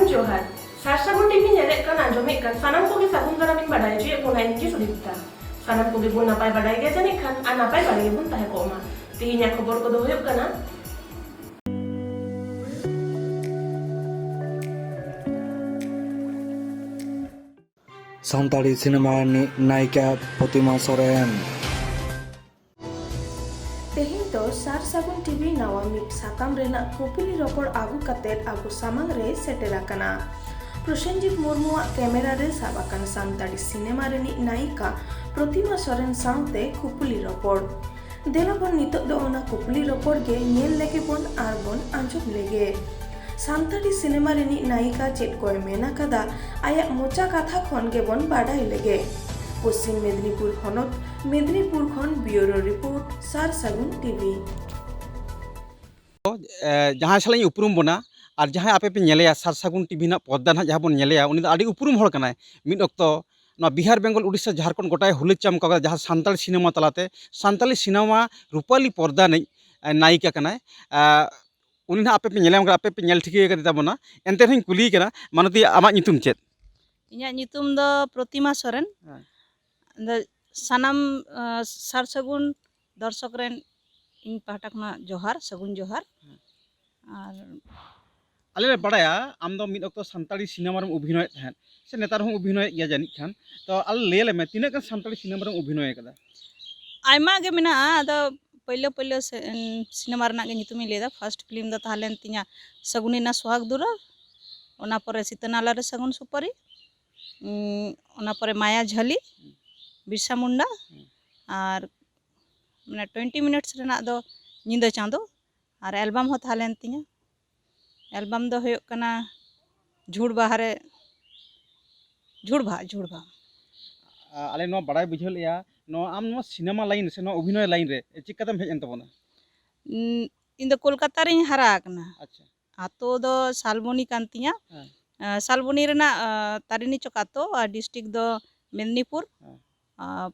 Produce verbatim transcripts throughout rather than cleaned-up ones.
ᱡᱚᱦᱟᱨ᱾ ᱥᱟᱨ ᱥᱟᱹᱜᱩᱱ ᱴᱤᱵᱷᱤ ᱧᱮᱞᱮᱫ ᱠᱟᱱ, ᱟᱸᱡᱚᱢᱮᱫ ᱠᱟᱱ ᱥᱟᱱᱟᱢ ᱠᱚᱜᱮ ᱥᱟᱹᱜᱩᱱ ᱫᱟᱨᱟᱢ ᱤᱧ ᱵᱟᱰᱟᱭ ᱦᱚᱪᱚᱭᱮᱫ ᱵᱚᱱᱟ, ᱤᱧ ᱜᱮ ᱥᱩᱫᱤᱯᱛᱟ᱾ ᱥᱟᱱᱟᱢ ᱠᱚᱜᱮ ᱵᱚᱱ ᱱᱟᱯᱟᱭ ᱵᱟᱰᱟᱭ ᱜᱮᱭᱟ ᱡᱟᱹᱱᱤᱡ ᱠᱷᱟᱱ, ᱟᱨ ᱱᱟᱯᱟᱭ ᱵᱟᱲᱟ ᱜᱮᱵᱚᱱ ᱛᱟᱦᱮᱸ ᱠᱚᱜ ᱢᱟ᱾ ᱛᱮᱦᱮᱧᱟᱜ ᱠᱷᱚᱵᱚᱨ ᱠᱚᱫᱚ ᱦᱩᱭᱩᱜ ᱠᱟᱱᱟ, ᱥᱟᱱᱛᱟᱲᱤ ᱥᱤᱱᱮᱢᱟ ᱨᱤᱱᱤᱡ ᱱᱟᱭᱤᱠᱟ ᱯᱨᱚᱛᱤᱢᱟ ᱥᱚᱨᱮᱱ᱾ ᱛᱮᱦᱮᱧ ᱫᱚ ᱥᱟᱨ ᱥᱟᱹᱜᱩᱱ ᱴᱤᱵᱷᱤ ᱱᱟᱣᱟ ᱢᱤᱫ ᱥᱟᱛᱟᱢ ᱨᱮᱱᱟᱜ ᱠᱩᱯᱩᱞᱤ ᱨᱚᱯᱚᱲ ᱟᱹᱜᱩ ᱠᱟᱛᱮᱫ ᱟᱵᱚ ᱥᱟᱢᱟᱝ ᱨᱮᱭ ᱥᱮᱴᱮᱨ ᱟᱠᱟᱱᱟ᱾ ᱯᱨᱚᱥᱮᱱᱡᱤᱛ ᱢᱩᱨᱢᱩᱣᱟᱜ ᱠᱮᱢᱮᱨᱟ ᱨᱮ ᱥᱟᱵ ᱟᱠᱟᱱ ᱥᱟᱱᱛᱟᱲᱤ ᱥᱤᱱᱮᱢᱟ ᱨᱤᱱᱤᱡ ᱱᱟᱭᱤᱠᱟ ᱯᱨᱚᱛᱤᱢᱟ ᱥᱚᱨᱮᱱ ᱥᱟᱶᱛᱮ ᱠᱩᱯᱩᱞᱤ ᱨᱚᱯᱚᱲ᱾ ᱫᱮᱞᱟ ᱵᱚᱱ ᱱᱤᱛᱚᱜ ᱫᱚ ᱚᱱᱟ ᱠᱩᱯᱩᱞᱤ ᱨᱚᱯᱚᱲ ᱜᱮ ᱧᱮᱞ ᱞᱮᱜᱮ ᱵᱚᱱ ᱟᱨ ᱵᱚᱱ ᱟᱸᱡᱚᱢ ᱞᱮᱜᱮ᱾ ᱥᱟᱱᱛᱟᱲᱤ ᱥᱤᱱᱮᱢᱟ ᱨᱤᱱᱤᱡ ᱱᱟᱭᱤᱠᱟ ᱪᱮᱫ ᱠᱚᱭ ᱢᱮᱱ ᱟᱠᱟᱫᱟ, ᱟᱭᱟᱜ ᱢᱚᱪᱟ ᱠᱟᱛᱷᱟ ᱠᱷᱚᱱ ᱜᱮᱵᱚᱱ ᱵᱟᱰᱟᱭ ᱞᱮᱜᱮ᱾ ᱯᱚᱥᱪᱤᱢ ᱢᱮᱫᱽᱱᱤᱯᱩᱨ ᱦᱚᱱᱚᱛ, ᱢᱮᱫᱽᱱᱤᱯᱩᱨ ᱠᱷᱚᱱ ᱵᱤᱭᱩᱨᱳ ᱨᱤᱯᱳᱨᱴ, ᱥᱟᱨ ᱥᱟᱹᱜᱩᱱ ᱴᱤᱵᱷᱤ᱾ ᱮ, ᱡᱟᱦᱟᱸᱭ ᱥᱟᱞᱟᱜ ᱤᱧ ᱩᱯᱨᱩᱢ ᱵᱚᱱᱟ ᱟᱨ ᱡᱟᱦᱟᱸᱭ ᱟᱯᱮ ᱯᱮ ᱧᱮᱞᱮᱭᱟ ᱥᱟᱨ ᱥᱟᱹᱜᱩᱱ ᱴᱤᱵᱷᱤ ᱨᱮᱱᱟᱜ ᱯᱚᱨᱫᱟ ᱱᱟᱦᱟᱜ ᱡᱟᱦᱟᱸ ᱵᱚᱱ ᱧᱮᱞᱮᱭᱟ, ᱩᱱᱤ ᱫᱚ ᱟᱹᱰᱤ ᱩᱯᱨᱩᱢ ᱦᱚᱲ ᱠᱟᱱᱟᱭ᱾ ᱢᱤᱫ ᱚᱠᱛᱚ ᱱᱚᱣᱟ ᱵᱤᱦᱟᱨ, ᱵᱮᱝᱜᱚᱞ, ᱩᱰᱤᱥᱥᱟ, ᱡᱷᱟᱲᱠᱷᱚᱸᱰ ᱜᱚᱴᱟᱭ ᱦᱩᱞᱟᱹ ᱪᱟᱢᱠᱟᱣ ᱠᱟᱫᱟ, ᱡᱟᱦᱟᱸ ᱥᱟᱱᱛᱟᱲᱤ ᱥᱤᱱᱮᱢᱟ ᱛᱟᱞᱟᱛᱮ ᱥᱟᱱᱛᱟᱲᱤ ᱥᱤᱱᱮᱢᱟ ᱨᱩᱯᱟᱞᱤ ᱯᱚᱨᱫᱟ ᱨᱤᱱᱤᱡ, ᱮ, ᱱᱟᱭᱤᱠᱟ ᱠᱟᱱᱟᱭ᱾ ᱮ, ᱩᱱᱤ ᱱᱟᱦᱟᱜ ᱟᱯᱮ ᱯᱮ ᱧᱮᱞᱮ ᱠᱟᱱᱟ, ᱟᱯᱮ ᱯᱮ ᱧᱮᱞ ᱴᱷᱤᱠᱟᱹ ᱠᱟᱫᱮ ᱛᱟᱵᱚᱱᱟ᱾ ᱮᱱᱛᱮ ᱨᱮᱦᱚᱸᱧ ᱠᱩᱞᱤᱭᱮ ᱠᱟᱱᱟ, ᱢᱟᱱᱚᱛᱤ, ᱟᱢᱟᱜ ᱧᱩᱛᱩᱢ ᱪᱮᱫ? ᱤᱧᱟᱹᱜ ᱧᱩᱛᱩᱢ ᱫᱚ ᱯᱨᱚᱛᱤᱢᱟ ᱥᱚᱨᱮᱱ᱾ ᱦᱮᱸ᱾ ᱟᱫᱚ ᱥᱟᱱᱟᱢ, ᱟ, ᱥᱟᱨ ᱥᱟᱹᱜᱩᱱ ᱫᱚᱨᱥᱚᱠ ᱨᱮᱱ ᱤᱧ ᱯᱟᱦᱴᱟ ᱠᱷᱚᱱᱟᱜ ᱡᱚᱦᱟᱨ, ᱥᱟᱹᱜᱩᱱ ᱡᱚᱦᱟᱨ᱾ ᱦᱮᱸ᱾ ᱟᱨ ᱟᱞᱮ ᱞᱮ ᱵᱟᱲᱟᱭᱟ ᱟᱢ ᱫᱚ ᱢᱤᱫ ᱚᱠᱛᱚ ᱥᱟᱱᱛᱟᱲᱤ ᱥᱤᱱᱮᱢᱟ ᱨᱮᱢ ᱚᱵᱷᱤᱱᱚᱭᱮᱫ ᱛᱟᱦᱮᱸᱫ, ᱥᱮ ᱱᱮᱛᱟᱨ ᱦᱚᱸ ᱚᱵᱷᱤᱱᱚᱭᱮᱫ ᱜᱮᱭᱟ ᱡᱟᱹᱱᱤᱡ ᱠᱷᱟᱱ᱾ ᱛᱚ ᱟᱞᱮ ᱞᱟᱹᱭ ᱟᱞᱮ ᱢᱮ, ᱛᱤᱱᱟᱹᱜ ᱜᱟᱱ ᱥᱟᱱᱛᱟᱲᱤ ᱥᱤᱱᱮᱢᱟ ᱨᱮᱢ ᱚᱵᱷᱤᱱᱚᱭ ᱟᱠᱟᱫᱟ? ᱟᱭᱢᱟ ᱜᱮ ᱢᱮᱱᱟᱜᱼᱟ, ᱟᱫᱚ ᱯᱳᱭᱞᱳ ᱯᱳᱭᱞᱳ ᱥᱮ-, ᱥᱤᱱᱮᱢᱟ ᱨᱮᱱᱟᱜ ᱜᱮ ᱧᱩᱛᱩᱢᱤᱧ ᱞᱟᱹᱭᱫᱟ᱾ ᱯᱷᱟᱥᱴ ᱯᱷᱤᱞᱢ ᱫᱚ ᱛᱟᱦᱮᱸ ᱞᱮᱱ ᱛᱤᱧᱟ ᱥᱟᱹᱜᱩᱱᱤᱱᱟ ᱥᱚᱦᱟᱜᱽ ᱫᱩᱞᱟᱹᱲ, ᱚᱱᱟ ᱯᱚᱨᱮ ᱥᱤᱛᱟᱹ ᱱᱟᱞᱟ ᱨᱮ ᱥᱟᱹᱜᱩᱱ ᱥᱩᱯᱟᱹᱨᱤ, ᱩᱸ, ᱚᱱᱟ ᱯᱚᱨᱮ ᱢᱟᱭᱟ ᱡᱷᱟᱹᱞᱤ, ᱵᱤᱨᱥᱟ ᱢᱩᱱᱰᱟ, ᱟᱨ ᱢᱟᱱᱮ ᱴᱩᱭᱮᱱᱴᱤ ᱢᱤᱱᱤᱴᱥ ᱨᱮᱱᱟᱜ ᱫᱚ ᱧᱤᱫᱟᱹ ᱪᱟᱸᱫᱚ, ᱟᱨ ᱮᱞᱵᱟᱢ ᱦᱚᱸ ᱛᱟᱦᱮᱸ ᱞᱮᱱ ᱛᱤᱧᱟᱹ᱾ ᱮᱞᱵᱟᱢ ᱫᱚ ᱦᱩᱭᱩᱜ ᱠᱟᱱᱟ ᱡᱷᱩᱲ ᱵᱟᱦᱟ ᱨᱮ, ᱡᱷᱩᱲ ᱵᱟᱦᱟ, ᱡᱷᱩᱲ ᱵᱟᱦᱟ᱾ ᱟ-, ᱟᱞᱮ ᱱᱚᱣᱟ ᱵᱟᱲᱟᱭ ᱵᱩᱡᱷᱟᱹᱣ ᱞᱮᱜᱼᱟ, ᱱᱚᱣᱟ ᱟᱢ ᱱᱚᱣᱟ ᱥᱤᱱᱮᱢᱟ ᱞᱟᱭᱤᱱ ᱥᱮ ᱱᱚᱣᱟ ᱚᱵᱷᱤᱱᱚᱭ ᱞᱟᱭᱤᱱ ᱨᱮ ᱪᱮᱫ ᱠᱟᱛᱮᱢ ᱦᱮᱡ ᱮᱱ ᱛᱟᱵᱚᱱᱟ? ᱩᱸ, ᱤᱧ ᱫᱚ ᱠᱳᱞᱠᱟᱛᱟ ᱨᱤᱧ ᱦᱟᱨᱟ ᱟᱠᱟᱱᱟ᱾ ᱟᱪᱪᱷᱟ᱾ ᱟᱛᱳ ᱫᱚ ᱥᱟᱞᱵᱚᱱᱤ ᱠᱟᱱ ᱛᱤᱧᱟ᱾ ᱦᱮᱸ᱾ ᱟ, ᱥᱟᱞᱵᱚᱱᱤ ᱨᱮᱱᱟᱜ, ᱟ, ᱛᱟᱨᱤᱱᱤ ᱪᱚᱠ ᱟᱛᱳ, ᱟᱨ ᱰᱤᱥᱴᱨᱤᱠᱴ ᱫᱚ ᱢᱮᱫᱽᱱᱤᱯᱩᱨ, ᱦᱮᱸ᱾ ᱟ,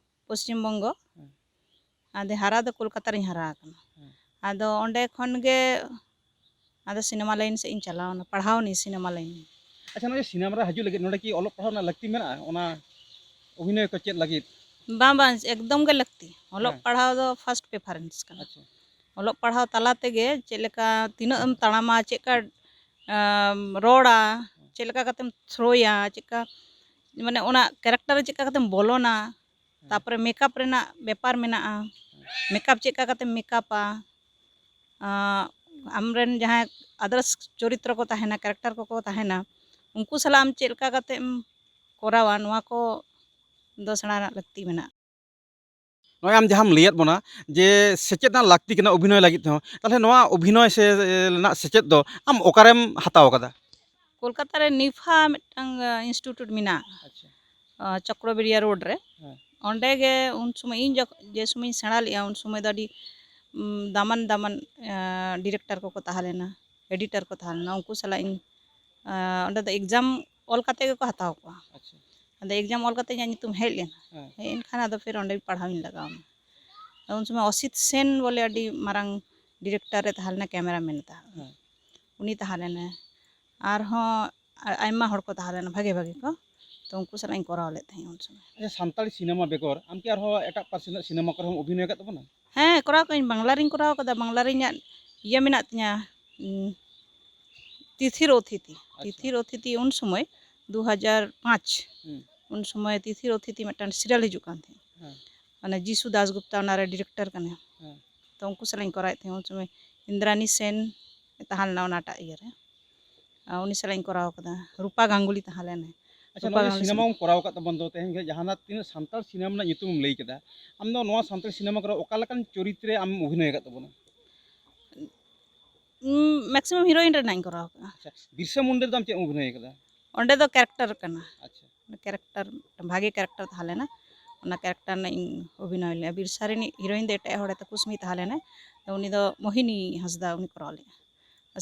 ᱯᱚᱥᱪᱤᱢ ᱵᱚᱝᱜᱚ᱾ ᱦᱮᱸ᱾ ᱟᱫᱚ ᱦᱟᱨᱟ ᱫᱚ ᱠᱳᱞᱠᱟᱛᱟ ᱨᱤᱧ ᱦᱟᱨᱟ ᱟᱠᱟᱱᱟ᱾ ᱦᱮᱸ᱾ ᱟᱫᱚ ᱚᱸᱰᱮ ᱠᱷᱚᱱ ᱜᱮ ᱟᱫᱚ ᱥᱤᱱᱮᱢᱟ ᱞᱟᱭᱤᱱ ᱥᱮᱫ ᱤᱧ ᱪᱟᱞᱟᱣᱱᱟ, ᱯᱟᱲᱦᱟᱣᱱᱟᱹᱧ ᱥᱤᱱᱮᱢᱟ ᱞᱟᱭᱤᱱ᱾ ᱟᱪᱪᱷᱟ, ᱱᱚᱜᱼᱚᱭ ᱥᱤᱱᱮᱢᱟ ᱨᱮ ᱦᱤᱡᱩᱜ ᱞᱟᱹᱜᱤᱫ ᱱᱚᱰᱮ ᱠᱤ ᱚᱞᱚᱜ ᱯᱟᱲᱦᱟᱣ ᱨᱮᱱᱟᱜ ᱞᱟᱹᱠᱛᱤ ᱢᱮᱱᱟᱜᱼᱟ, ᱚᱱᱟ ᱚᱵᱷᱤᱱᱚᱭ ᱠᱚ ᱪᱮᱫ ᱞᱟᱹᱜᱤᱫ? ᱵᱟᱝ, ᱵᱟᱝ, ᱮᱠᱫᱚᱢ ᱜᱮ ᱞᱟᱹᱠᱛᱤ᱾ ᱚᱞᱚᱜ ᱦᱮᱸ᱾ ᱯᱟᱲᱦᱟᱣ ᱫᱚ first preference ᱠᱟᱱᱟ᱾ ᱟᱪᱪᱷᱟ᱾ ᱚᱞᱚᱜ ᱯᱟᱲᱦᱟᱣ ᱛᱟᱞᱟ ᱛᱮᱜᱮ ᱪᱮᱫ ᱞᱮᱠᱟ ᱛᱤᱱᱟᱹᱜ ᱮᱢ ᱛᱟᱲᱟᱢᱟ, ᱪᱮᱫ ᱠᱟ, ᱟᱢ, ᱨᱚᱲᱟ, ᱪᱮᱫ ᱞᱮᱠᱟ ᱠᱟᱛᱮᱢ ᱛᱷᱨᱳᱭᱟ, ᱪᱮᱫ ᱠᱟ, ᱢᱟᱱᱮ, ᱚᱱᱟ character ᱨᱮ ᱪᱮᱫ ᱞᱮᱠᱟ ᱠᱟᱛᱮᱢ ᱵᱚᱞᱚᱱᱟ, ᱦᱮᱸ᱾ ᱛᱟᱯᱚᱨᱮ makeup ᱨᱮᱱᱟᱜ ᱵᱮᱯᱟᱨ ᱢᱮᱱᱟᱜᱼᱟ, makeup ᱪᱮᱫ ᱞᱮᱠᱟ ᱠᱟᱛᱮᱢ ᱢᱮᱠᱟᱯᱟ, ᱟᱸ, ᱟᱢᱨᱮᱱ ᱡᱟᱦᱟᱸᱭ others ᱪᱚᱨᱤᱛᱨᱚ ᱠᱚ ᱛᱟᱦᱮᱱᱟ, character ᱠᱚᱠᱚ ᱛᱟᱦᱮᱱᱟ, ᱩᱱᱠᱩ ᱥᱟᱞᱟᱜ ᱟᱢ ᱪᱮᱫ ᱞᱮᱠᱟ ᱠᱟᱛᱮᱢ ᱠᱚᱨᱟᱣᱟ, ᱱᱚᱣᱟ ᱠᱚ ᱫᱚ ᱥᱮᱬᱟ ᱨᱮᱱᱟᱜ ᱞᱟᱹᱠᱛᱤ ᱢᱮᱱᱟᱜᱼᱟ᱾ ᱱᱚᱜᱼᱚᱭ ᱟᱢ ᱡᱟᱦᱟᱸᱢ ᱞᱟᱹᱭᱟᱫ ᱵᱚᱱᱟ ᱡᱮ ᱥᱮᱪᱮᱫ ᱨᱮᱱᱟᱜ ᱞᱟᱹᱠᱛᱤ ᱠᱟᱱᱟ ᱚᱵᱷᱤᱱᱚᱭ ᱞᱟᱹᱜᱤᱫ ᱛᱮᱦᱚᱸ, ᱛᱟᱦᱚᱞᱮ ᱱᱚᱣᱟ ᱚᱵᱷᱤᱱᱚᱭ ᱥᱮ, ᱨᱮᱱᱟᱜ ᱥᱮᱪᱮᱫ ᱫᱚ ᱟᱢ ᱚᱠᱟᱨᱮᱢ ᱦᱟᱛᱟᱣ ᱟᱠᱟᱫᱟ? ᱠᱳᱞᱠᱟᱛᱟ ᱨᱮ ᱱᱤᱯᱷᱟ ᱢᱤᱫᱴᱟᱝ, ᱟ, institute ᱢᱮᱱᱟᱜᱼᱟ᱾ ᱟᱪᱪᱷᱟ᱾ ᱟ, ᱪᱚᱠᱨᱚᱵᱮᱲᱤᱭᱟ road ᱨᱮ᱾ ᱦᱮᱸ᱾ ᱚᱸᱰᱮ ᱜᱮ ᱩᱱ ᱥᱚᱢᱚᱭ ᱤᱧ ᱡᱚᱠ-, ᱡᱮ ᱥᱚᱢᱚᱭ ᱤᱧ ᱥᱮᱬᱟ ᱞᱮᱜᱼᱟ, ᱩᱱ ᱥᱚᱢᱚᱭ ᱫᱚ ᱟᱹᱰᱤ, ᱩᱢ, ᱫᱟᱢᱟᱱ ᱫᱟᱢᱟᱱ, ᱟ, director ᱠᱚᱠᱚ ᱛᱟᱦᱮᱸ ᱞᱮᱱᱟ, editor ᱠᱚ ᱛᱟᱦᱮᱸ ᱞᱮᱱᱟ᱾ ᱩᱱᱠᱩ ᱥᱟᱞᱟᱜ ᱤᱧ, ᱟ, ᱚᱸᱰᱮ ᱫᱚ exam ᱚᱞ ᱠᱟᱛᱮ ᱜᱮᱠᱚ ᱦᱟᱛᱟᱣ ᱠᱚᱣᱟ᱾ ᱟᱪᱪᱷᱟ᱾ ᱟᱫᱚ exam ᱚᱞ ᱠᱟᱛᱮ ᱤᱧᱟᱹᱜ ᱧᱩᱛᱩᱢ ᱦᱮᱡ ᱞᱮᱱᱟ᱾ ᱦᱮᱸ᱾ ᱦᱮᱡ ᱮᱱ ᱠᱷᱟᱱ ᱟᱫᱚ ᱯᱷᱤᱨ ᱚᱸᱰᱮ ᱯᱟᱲᱦᱟᱣ ᱤᱧ ᱞᱟᱜᱟᱣ ᱮᱱᱟ᱾ ᱟᱫᱚ ᱩᱱ ᱥᱚᱢᱚᱭ ᱚᱥᱤᱛ ᱥᱮᱱ ᱵᱚᱞᱮ ᱟᱹᱰᱤ ᱢᱟᱨᱟᱝ director ᱮ ᱛᱟᱦᱮᱸ ᱞᱮᱱᱟ, cameraman ᱮ ᱛᱟᱦᱮᱸ ᱞᱮᱱᱟ᱾ ᱦᱮᱸ᱾ ᱩᱱᱤ ᱛᱟᱦᱮᱸ ᱞᱮᱱᱟᱭ᱾ ᱟᱨᱦᱚᱸ ᱟ-, ᱟᱭᱢᱟ ᱦᱚᱲ ᱠᱚ ᱛᱟᱦᱮᱸ ᱞᱮᱱᱟ, ᱵᱷᱟᱜᱮ ᱵᱷᱟᱜᱮ ᱠᱚ᱾ ᱛᱚ, ᱩᱱᱠᱩ ᱥᱟᱞᱟᱜ ᱤᱧ ᱠᱚᱨᱟᱣ ᱞᱮᱫ ᱛᱟᱦᱮᱸᱫ ᱩᱱ ᱥᱚᱢᱚᱭ᱾ ᱟᱪᱪᱷᱟ, ᱥᱟᱱᱛᱟᱲᱤ ᱥᱤᱱᱮᱢᱟ ᱵᱮᱜᱚᱨ ᱟᱢ ᱠᱤ ᱟᱨᱦᱚᱸ ᱮᱴᱟᱜ ᱯᱟᱹᱨᱥᱤ ᱨᱮᱱᱟᱜ ᱥᱤᱱᱮᱢᱟ ᱠᱚᱨᱮ ᱦᱚᱸᱢ ᱚᱵᱷᱤᱱᱚᱭ ᱟᱠᱟᱫ ᱛᱟᱵᱚᱱᱟ? ᱦᱮᱸ, ᱠᱚᱨᱟᱣ ᱠᱟᱜ ᱟᱹᱧ, ᱵᱟᱝᱞᱟ ᱨᱤᱧ ᱠᱚᱨᱟᱣ ᱠᱟᱫᱟ, ᱵᱟᱝᱞᱟ ᱨᱮ ᱤᱧᱟᱹᱜ ᱤᱭᱟᱹ ᱢᱮᱱᱟᱜ ᱛᱤᱧᱟᱹ, ᱩᱸ, ᱛᱤᱛᱷᱤᱨ ᱚᱛᱷᱤᱛᱤ᱾ ᱟᱪᱪᱷᱟ᱾ ᱛᱤᱛᱷᱤᱨ ᱚᱛᱷᱤᱛᱤ ᱩᱱ ᱥᱚᱢᱚᱭ, ᱫᱩ ᱦᱟᱡᱟᱨ ᱯᱟᱸᱪ, ᱦᱩᱸ᱾ ᱩᱱ ᱥᱚᱢᱚᱭ ᱛᱤᱛᱷᱤᱨ ᱚᱛᱷᱤᱛᱤ ᱢᱤᱫᱴᱟᱝ serial ᱦᱤᱡᱩᱜ ᱠᱟᱱ ᱛᱟᱦᱮᱸᱫ᱾ ᱦᱮᱸ᱾ ᱢᱟᱱᱮ ᱡᱤᱥᱩ ᱫᱟᱥᱜᱩᱯᱛᱟ ᱚᱱᱟ ᱨᱮ director ᱠᱟᱱᱟᱭ᱾ ᱦᱮᱸ᱾ ᱛᱚ ᱩᱱᱠᱩ ᱥᱟᱞᱟᱜ ᱤᱧ ᱠᱚᱨᱟᱣᱮᱫ ᱛᱟᱦᱮᱸᱫ, ᱩᱱ ᱥᱚᱢᱚᱭ ᱤᱱᱫᱨᱟᱱᱤ ᱥᱮᱱ ᱛᱟᱦᱮᱸ ᱞᱮᱱᱟ ᱚᱱᱟᱴᱟᱜ ᱤᱭᱟᱹ ᱨᱮ᱾ ᱟᱨ ᱩᱱᱤ ᱥᱟᱞᱟᱜ ᱤᱧ ᱠᱚᱨᱟᱣ ᱠᱟᱫᱟ᱾ ᱨᱩᱯᱟ ᱜᱟᱝᱜᱩᱞᱤ ᱛᱟᱦᱮᱸ ᱞᱮᱱᱟᱭ᱾ ᱟᱪᱪᱷᱟ, ᱨᱩᱯᱟ ᱱᱚᱜᱼᱚᱭ ᱡᱮ ᱜᱟᱝᱜᱩᱞᱤ ᱥᱤᱱᱮᱢᱟ ᱥᱟᱞᱟᱜ᱾ ᱵᱚᱱ ᱠᱚᱨᱟᱣ ᱟᱠᱟᱫ ᱛᱟᱵᱚᱱ ᱫᱚ, ᱛᱮᱦᱮᱧ ᱜᱮ ᱡᱟᱦᱟᱱᱟᱜ ᱛᱤᱱᱟᱹᱜ ᱥᱟᱱᱛᱟᱲ ᱥᱤᱱᱮᱢᱟ ᱨᱮᱱᱟᱜ ᱧᱩᱛᱩᱢ ᱮᱢ ᱞᱟᱹᱭ ᱠᱮᱫᱟ, ᱟᱢ ᱫᱚ ᱱᱚᱣᱟ ᱥᱟᱱᱛᱟᱲ ᱥᱤᱱᱮᱢᱟ ᱠᱚᱨᱮ ᱚᱠᱟ ᱞᱮᱠᱟᱱ ᱪᱚᱨᱤᱛ ᱨᱮ ᱟᱢ ᱚᱵᱷᱤᱱᱚᱭ ᱟᱠᱟᱫ ᱛᱟᱵᱚᱱᱟ? ᱩᱸ, maximum heroine ᱨᱮᱱᱟᱜ ᱤᱧ ᱠᱚᱨᱟᱣ ᱠᱟᱜᱼᱟ᱾ ᱟᱪᱪᱷᱟ, ᱵᱤᱨᱥᱟ ᱢᱩᱱᱰᱟ ᱨᱮᱫᱚ ᱟᱢ ᱪᱮᱫ ᱮᱢ ᱚᱵᱷᱤᱱᱚᱭ ᱠᱟᱫᱟ? ᱚᱸᱰᱮ ᱫᱚ character ᱠᱟᱱᱟ᱾ ᱟᱪᱪᱷᱟ᱾ Character, ᱵᱷᱟᱜᱮ character ᱛᱟᱦᱮᱸ ᱞᱮᱱᱟ, ᱚᱱᱟ character ᱨᱮᱱᱟᱜ ᱤᱧ ᱚᱵᱷᱤᱱᱚᱭ ᱞᱮᱫᱼᱟ᱾ ᱵᱤᱨᱥᱟ ᱨᱤᱱᱤᱡ heroine ᱫᱚ ᱮᱴᱟᱜ ᱦᱚᱲ ᱮ ᱛᱟᱠᱩᱥᱢᱤ ᱛᱟᱦᱮᱸ ᱞᱮᱱᱟ, ᱛᱚ ᱩᱱᱤ ᱫᱚ ᱢᱳᱦᱤᱱᱤ ᱦᱟᱸᱥᱫᱟ ᱩᱱᱤ ᱠᱚᱨᱟᱣ ᱞᱮᱫᱼᱟ᱾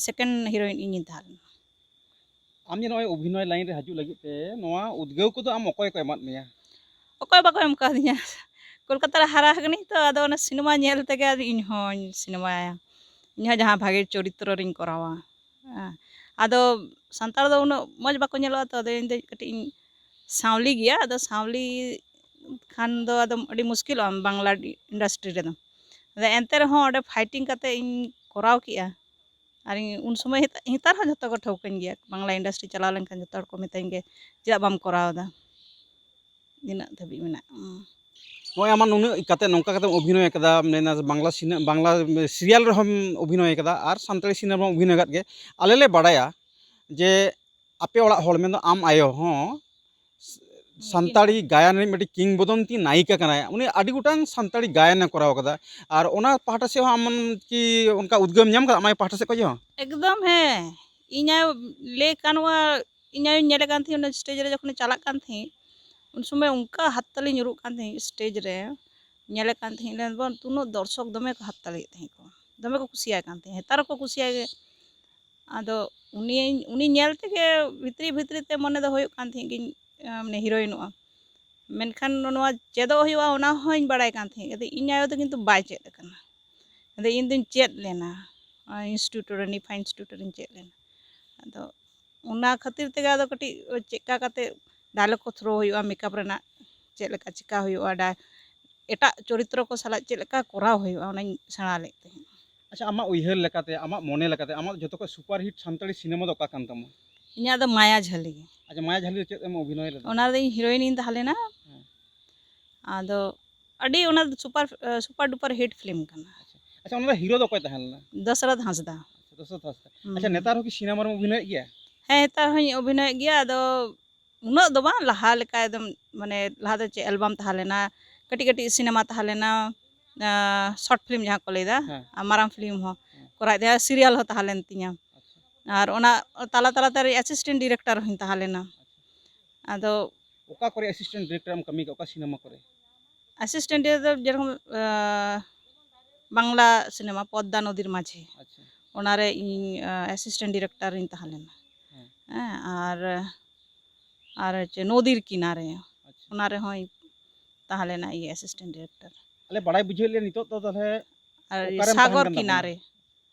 Second heroine ᱤᱧᱤᱧ ᱛᱟᱦᱮᱸ ᱞᱮᱱᱟ᱾ ᱟᱢ ᱡᱮ ᱱᱚᱜᱼᱚᱭ ᱚᱵᱷᱤᱱᱚᱭ line ᱨᱮ ᱦᱤᱡᱩᱜ ᱞᱟᱹᱜᱤᱫ ᱛᱮ ᱱᱚᱣᱟ ᱩᱫᱽᱜᱟᱹᱣ ᱠᱚᱫᱚ ᱟᱢ ᱚᱠᱚᱭ ᱠᱚ ᱮᱢᱟᱫ ᱢᱮᱭᱟ? ᱚᱠᱚᱭ ᱵᱟᱠᱚ ᱮᱢ ᱠᱟᱣᱫᱤᱧᱟ᱾ ᱠᱳᱞᱠᱟᱛᱟ ᱨᱮ ᱦᱟᱨᱟ ᱟᱠᱟᱱᱟᱹᱧ ᱛᱚ, ᱟᱫᱚ ᱚᱱᱟ ᱥᱤᱱᱮᱢᱟ ᱧᱮᱞ ᱛᱮᱜᱮ ᱟᱫᱚ ᱤᱧ ᱦᱚᱸᱧ ᱥᱤᱱᱮᱢᱟᱭᱟ᱾ ᱤᱧ ᱦᱚᱸ ᱡᱟᱦᱟᱸ ᱵᱷᱟᱜᱮ ᱪᱚᱨᱤᱛᱨᱚ ᱨᱤᱧ ᱠᱚᱨᱟᱣᱟ᱾ ᱦᱮᱸ᱾ ᱟᱫᱚ ᱥᱟᱱᱛᱟᱲ ᱫᱚ ᱩᱱᱟᱹᱜ ᱢᱚᱡᱽ ᱵᱟᱠᱚ ᱧᱮᱞᱚᱜᱼᱟ ᱛᱚ, ᱟᱫᱚ ᱤᱧ ᱫᱚ ᱠᱟᱹᱴᱤᱡ ᱤᱧ ᱥᱟᱶᱞᱤ ᱜᱮᱭᱟ, ᱟᱫᱚ ᱥᱟᱶᱞᱤ ᱠᱷᱟᱱ ᱫᱚ ᱟᱫᱚ ᱟᱹᱰᱤ ᱢᱩᱥᱠᱤᱞᱚᱜᱼᱟ ᱵᱟᱝᱞᱟ ᱤᱱᱰᱟᱥᱴᱨᱤ ᱨᱮᱫᱚ᱾ ᱟᱫᱚ ᱮᱱᱛᱮ ᱨᱮᱦᱚᱸ ᱚᱸᱰᱮ ᱯᱷᱟᱭᱴᱤᱝ ᱠᱟᱛᱮ ᱤᱧ ᱠᱚᱨᱟᱣ ᱠᱮᱜᱼᱟ᱾ ᱟᱨ ᱤᱧ ᱩᱱ ᱥᱚᱢᱚᱭ ᱦᱮᱛ-, ᱱᱮᱛᱟᱨ ᱦᱚᱸ ᱡᱷᱚᱛᱚ ᱠᱚ ᱴᱷᱟᱹᱣᱠᱟᱹᱧ ᱜᱮᱭᱟ, ᱵᱟᱝᱞᱟ ᱤᱱᱰᱟᱥᱴᱨᱤ ᱪᱟᱞᱟᱣ ᱞᱮᱱᱠᱷᱟᱱ ᱡᱷᱚᱛᱚ ᱦᱚᱲ ᱠᱚ ᱢᱮᱛᱟᱹᱧ ᱜᱮ, "ᱪᱮᱫᱟᱜ ᱵᱟᱢ ᱠᱚᱨᱟᱣ ᱮᱫᱟ?" ᱤᱱᱟᱹᱜ ᱫᱷᱟᱹᱵᱤᱡ ᱢᱮᱱᱟᱜᱼᱟ᱾ ᱱᱚᱜᱼᱚᱭ ᱟᱢᱟᱜ ᱱᱩᱱᱟᱹᱜ ᱠᱟᱛᱮ ᱱᱚᱝᱠᱟ ᱠᱟᱛᱮᱢ ᱚᱵᱷᱤᱱᱚᱭ ᱟᱠᱟᱫᱟ, ᱢᱮᱱᱟ ᱵᱟᱝᱞᱟ ᱥᱤᱱᱮ ᱵᱟᱝᱞᱟ ᱥᱤᱨᱤᱭᱟᱞ ᱨᱮᱦᱚᱸᱢ ᱚᱵᱷᱤᱱᱚᱭ ᱟᱠᱟᱫᱟ ᱟᱨ ᱥᱟᱱᱛᱟᱲᱤ ᱥᱤᱱᱮᱢᱟ ᱨᱮᱦᱚᱸᱢ ᱚᱵᱷᱤᱱᱚᱭ ᱟᱠᱟᱫ ᱜᱮ᱾ ᱟᱞᱮ ᱞᱮ ᱵᱟᱲᱟᱭᱟ ᱡᱮ ᱟᱯᱮ ᱚᱲᱟᱜ ᱦᱚᱲ, ᱢᱮᱱᱫᱚ ᱟᱢ ᱟᱭᱳ ᱦᱚᱸ ᱥᱟᱱᱛᱟᱲᱤ ᱜᱟᱭᱟᱱ ᱨᱤᱱᱤᱡ ᱢᱤᱫᱴᱤᱡ ᱠᱤᱝᱵᱚᱫᱚᱱᱛᱤ ᱱᱟᱭᱤᱠᱟ ᱠᱟᱱᱟᱭ᱾ ᱩᱱᱤ ᱟᱹᱰᱤ ᱜᱚᱴᱟᱝ ᱥᱟᱱᱛᱟᱲᱤ ᱜᱟᱭᱟᱱᱮ ᱠᱚᱨᱟᱣ ᱠᱟᱫᱟ᱾ ᱟᱨ ᱚᱱᱟ ᱯᱟᱦᱴᱟ ᱥᱮᱫ ᱦᱚᱸ ᱟᱢ ᱠᱤ ᱚᱱᱠᱟ ᱩᱫᱽᱜᱟᱹᱣ ᱮᱢ ᱧᱟᱢ ᱠᱟᱫᱟ ᱟᱢ ᱟᱭᱳ ᱯᱟᱦᱴᱟ ᱥᱮᱫ ᱠᱷᱚᱱ ᱦᱚᱸ? ᱮᱠᱫᱚᱢ, ᱦᱮᱸ᱾ ᱤᱧ ᱟᱭᱳ ᱞᱟᱹᱭ ᱜᱟᱱᱚᱜᱼᱟ, ᱤᱧ ᱟᱭᱳᱧ ᱧᱮᱞᱮ ᱠᱟᱱ ᱛᱟᱦᱮᱸᱫ ᱚᱱᱟ ᱥᱴᱮᱡᱽ ᱨᱮ ᱡᱚᱠᱷᱚᱱᱮ ᱪᱟᱞᱟᱜ ᱠᱟᱱ ᱛᱟᱦᱮᱸᱫ, ᱩᱱ ᱥᱚᱢᱚᱭ ᱚᱱᱠᱟ ᱦᱟᱛᱛᱟᱞᱤ ᱧᱩᱨᱩᱜ ᱠᱟᱱ ᱛᱟᱦᱮᱸᱫ ᱥᱴᱮᱡᱽ ᱨᱮ, ᱧᱮᱞᱮ ᱠᱟᱱ ᱛᱟᱦᱮᱸᱫ ᱞᱮ ᱵᱚᱱ ᱩᱱᱟᱹᱜ ᱫᱚᱨᱥᱚᱠ ᱫᱚᱢᱮ ᱠᱚ ᱦᱟᱛᱛᱟᱞᱤᱭᱮᱫ ᱛᱟᱦᱮᱸᱫ ᱠᱚ, ᱫᱚᱢᱮ ᱠᱚ ᱠᱩᱥᱤᱭᱟᱭ ᱠᱟᱱ ᱛᱟᱦᱮᱸᱫ, ᱱᱮᱛᱟᱨ ᱦᱚᱸᱠᱚ ᱠᱩᱥᱤᱭᱟᱭ ᱜᱮ᱾ ᱟᱫᱚ ᱩᱱᱤ ᱩᱱᱤ ᱧᱮᱞ ᱛᱮᱜᱮ ᱵᱷᱤᱛᱨᱤ ᱵᱷᱤᱛᱨᱤ ᱛᱮ ᱢᱚᱱᱮ ᱫᱚ ᱦᱩᱭᱩᱜ ᱠᱟᱱ ᱛᱟᱦᱮᱸᱫ ᱜᱤᱧ, ᱟᱸ, ᱢᱟᱱᱮ ᱦᱤᱨᱳᱭᱤᱱᱚᱜᱼᱟ, ᱢᱮᱱᱠᱷᱟᱱ ᱱᱚᱣᱟ ᱪᱮᱫᱚᱜ ᱦᱩᱭᱩᱜᱼᱟ ᱚᱱᱟ ᱦᱚᱸᱧ ᱵᱟᱲᱟᱭ ᱠᱟᱱ ᱛᱟᱦᱮᱸᱫ᱾ ᱟᱫᱚ ᱤᱧ ᱟᱭᱳ ᱫᱚ ᱠᱤᱱᱛᱩ ᱵᱟᱭ ᱪᱮᱫ ᱟᱠᱟᱱᱟ᱾ ᱟᱫᱚ ᱤᱧ ᱫᱚᱧ ᱪᱮᱫ ᱞᱮᱱᱟ, ᱤᱱᱥᱴᱤᱴᱩᱴ ᱨᱮ, ᱱᱤᱯᱷᱟ ᱤᱱᱥᱴᱤᱴᱩᱴ ᱨᱮᱧ ᱪᱮᱫ ᱞᱮᱱᱟ᱾ ᱟᱫᱚ ᱚᱱᱟ ᱠᱷᱟᱹᱛᱤᱨ ᱛᱮᱜᱮ ᱟᱫᱚ ᱠᱟᱹᱴᱤᱡ ᱪᱮᱫᱠᱟ ᱠᱟᱛᱮ ᱰᱟᱭᱞᱚᱜ ᱠᱚ ᱛᱷᱨᱳ ᱦᱩᱭᱩᱜᱼᱟ, ᱢᱮᱠᱟᱯ ᱨᱮᱱᱟᱜ ᱪᱮᱫ ᱞᱮᱠᱟ ᱪᱮᱠᱟ ᱦᱩᱭᱩᱜᱼᱟ, ᱰᱟ-, ᱮᱴᱟᱜ ᱪᱚᱨᱤᱛᱨᱚ ᱠᱚ ᱥᱟᱞᱟᱜ ᱪᱮᱫ ᱞᱮᱠᱟ ᱠᱚᱨᱟᱣ ᱦᱩᱭᱩᱜᱼᱟ, ᱚᱱᱟᱧ ᱥᱮᱬᱟ ᱞᱮᱫ ᱛᱟᱦᱮᱸᱫ᱾ ᱟᱪᱪᱷᱟ, ᱟᱢᱟᱜ ᱩᱭᱦᱟᱹᱨ ᱞᱮᱠᱟᱛᱮ, ᱟᱢᱟᱜ ᱢᱚᱱᱮ ᱞᱮᱠᱟᱛᱮ, ᱟᱢᱟᱜ ᱡᱚᱛᱚ ᱠᱷᱚᱱ ᱥᱩᱯᱟᱨ ᱦᱤᱴ ᱥᱟᱱᱛᱟᱲᱤ ᱥᱤᱱᱮᱢᱟ ᱫᱚ ᱚᱠᱟ ᱠᱟᱱ ᱛᱟᱢᱟ? ᱤᱧᱟᱹᱜ ᱫᱚ ᱢᱟᱭᱟ ᱡᱷᱟᱹᱞᱤ᱾ ᱟᱪᱪᱷᱟ, ᱢᱟᱭᱟ ᱡᱷᱟᱹᱞᱤ ᱨᱮ ᱪᱮᱫ ᱮᱢ ᱚᱵᱷᱤᱱᱚᱭ ᱞᱮᱫᱟ? ᱚᱱᱟ ᱨᱮᱫᱚ ᱤᱧ ᱦᱤᱨᱳᱭᱤᱱ ᱤᱧ ᱛᱟᱦᱮᱸ ᱞᱮᱱᱟ᱾ ᱦᱮᱸ᱾ ᱟᱫᱚ ᱟᱹᱰᱤ ᱚᱱᱟ ᱫᱚ super, super duper hit film ᱠᱟᱱᱟ᱾ ᱟᱪᱪᱷᱟ, ᱟᱪᱪᱷᱟ, ᱚᱱᱟ ᱫᱚ ᱦᱤᱨᱳ ᱫᱚ ᱚᱠᱚᱭ ᱛᱟᱦᱮᱸ ᱞᱮᱱᱟ? ᱫᱚᱥᱨᱚᱛᱷ ᱦᱟᱸᱥᱫᱟ᱾ ᱟᱪᱪᱷᱟ, ᱫᱚᱥᱨᱚᱛᱷ ᱦᱟᱸᱥᱫᱟ᱾ ᱦᱩᱸ᱾ ᱟᱪᱪᱷᱟ, ᱱᱮᱛᱟᱨ ᱦᱚᱸ ᱠᱤ ᱥᱤᱱᱮᱢᱟ ᱨᱮᱢ ᱚᱵᱷᱤᱱᱚᱭᱮᱫ ᱜᱮᱭᱟ? ᱦᱮᱸ, ᱱᱮᱛᱟᱨ ᱦᱚᱸᱧ ᱚᱵᱷᱤᱱᱚᱭᱮᱫ ᱜᱮᱭᱟ, ᱟᱫᱚ ᱩᱱᱟᱹᱜ ᱫᱚ ᱵᱟᱝ, ᱞᱟᱦᱟ ᱞᱮᱠᱟ ᱮᱠᱫᱚᱢ, ᱢᱟᱱᱮ, ᱞᱟᱦᱟ ᱫᱚ ᱪᱮᱫ ᱮᱞᱵᱟᱢ ᱛᱟᱦᱮᱸ ᱞᱮᱱᱟ, ᱠᱟᱹᱴᱤᱡ ᱠᱟᱹᱴᱤᱡ ᱥᱤᱱᱮᱢᱟ ᱛᱟᱦᱮᱸ ᱞᱮᱱᱟ, ᱟᱸ, ᱥᱚᱨᱴ ᱯᱷᱤᱞᱢ ᱡᱟᱦᱟᱸ ᱠᱚ ᱞᱟᱹᱭᱫᱟ, ᱦᱮᱸ᱾ ᱟᱨ ᱢᱟᱨᱟᱝ ᱯᱷᱤᱞᱢ ᱦᱚᱸ ᱦᱮᱸ᱾ ᱠᱚᱨᱟᱣᱮᱫ ᱛᱟᱦᱮᱸᱫ, ᱥᱤᱨᱤᱭᱟᱞ ᱦᱚᱸ ᱛᱟᱦᱮᱸ ᱞᱮᱱ ᱛᱤᱧᱟ᱾ ᱟᱪᱪᱷᱟ᱾ ᱟᱨ ᱚᱱᱟ ᱛᱟᱞᱟ ᱛᱟᱞᱟᱛᱮ ᱮᱥᱤᱥᱴᱮᱱᱴ ᱰᱤᱨᱮᱠᱴᱚᱨ ᱦᱚᱸᱧ ᱛᱟᱦᱮᱸ ᱞᱮᱱᱟ᱾ ᱟᱫᱚ ᱚᱠᱟ ᱠᱚᱨᱮ ᱮᱥᱤᱥᱴᱮᱱᱴ ᱰᱤᱨᱮᱠᱴᱚᱨ ᱮᱢ ᱠᱟᱹᱢᱤ ᱠᱟᱜ, ᱚᱠᱟ ᱥᱤᱱᱮᱢᱟ ᱠᱚᱨᱮ? ᱮᱥᱤᱥᱴᱮᱱᱴ ᱨᱮᱫᱚ ᱡᱮᱨᱚᱠᱚᱢ, ᱟᱸ, ᱵᱟᱝᱞᱟ ᱥᱤᱱᱮᱢᱟ ᱯᱚᱫᱽᱫᱟ ᱱᱚᱫᱤᱨ ᱢᱟᱹᱡᱷᱤ, ᱟᱪᱪᱷᱟ᱾ ᱚᱱᱟᱨᱮ ᱤᱧ, ᱟᱸ, ᱮᱥᱤᱥᱴᱮᱱᱴ ᱰᱤᱨᱮᱠᱴᱚᱨ ᱤᱧ ᱛᱟᱦᱮᱸ ᱞᱮᱱᱟ᱾ ᱦᱮᱸ᱾ ᱦᱮᱸ, ᱟᱨ, ᱟᱨ ᱪᱮᱫ, ᱱᱚᱫᱤᱨ ᱠᱤᱱᱟᱨᱮ, ᱟᱪᱪᱷᱟ᱾ ᱚᱱᱟ ᱨᱮᱦᱚᱸᱧ ᱛᱟᱦᱮᱸ ᱞᱮᱱᱟ ᱤᱭᱟᱹ ᱮᱥᱤᱥᱴᱮᱱᱴ ᱰᱤᱨᱮᱠᱴᱚᱨ᱾ ᱟᱞᱮ ᱵᱟᱲᱟᱭ ᱵᱩᱡᱷᱟᱹᱣ ᱞᱮ ᱱᱤᱛᱚᱜ ᱫᱚ ᱛᱟᱦᱚᱞᱮ ᱟᱨ ᱚᱠᱟᱨᱮᱢ ᱥᱟᱜᱚᱨ ᱛᱟᱦᱮᱱ ᱠᱟᱱ ᱛᱟᱵᱚᱱᱟ? ᱠᱤᱱᱟᱨᱮ,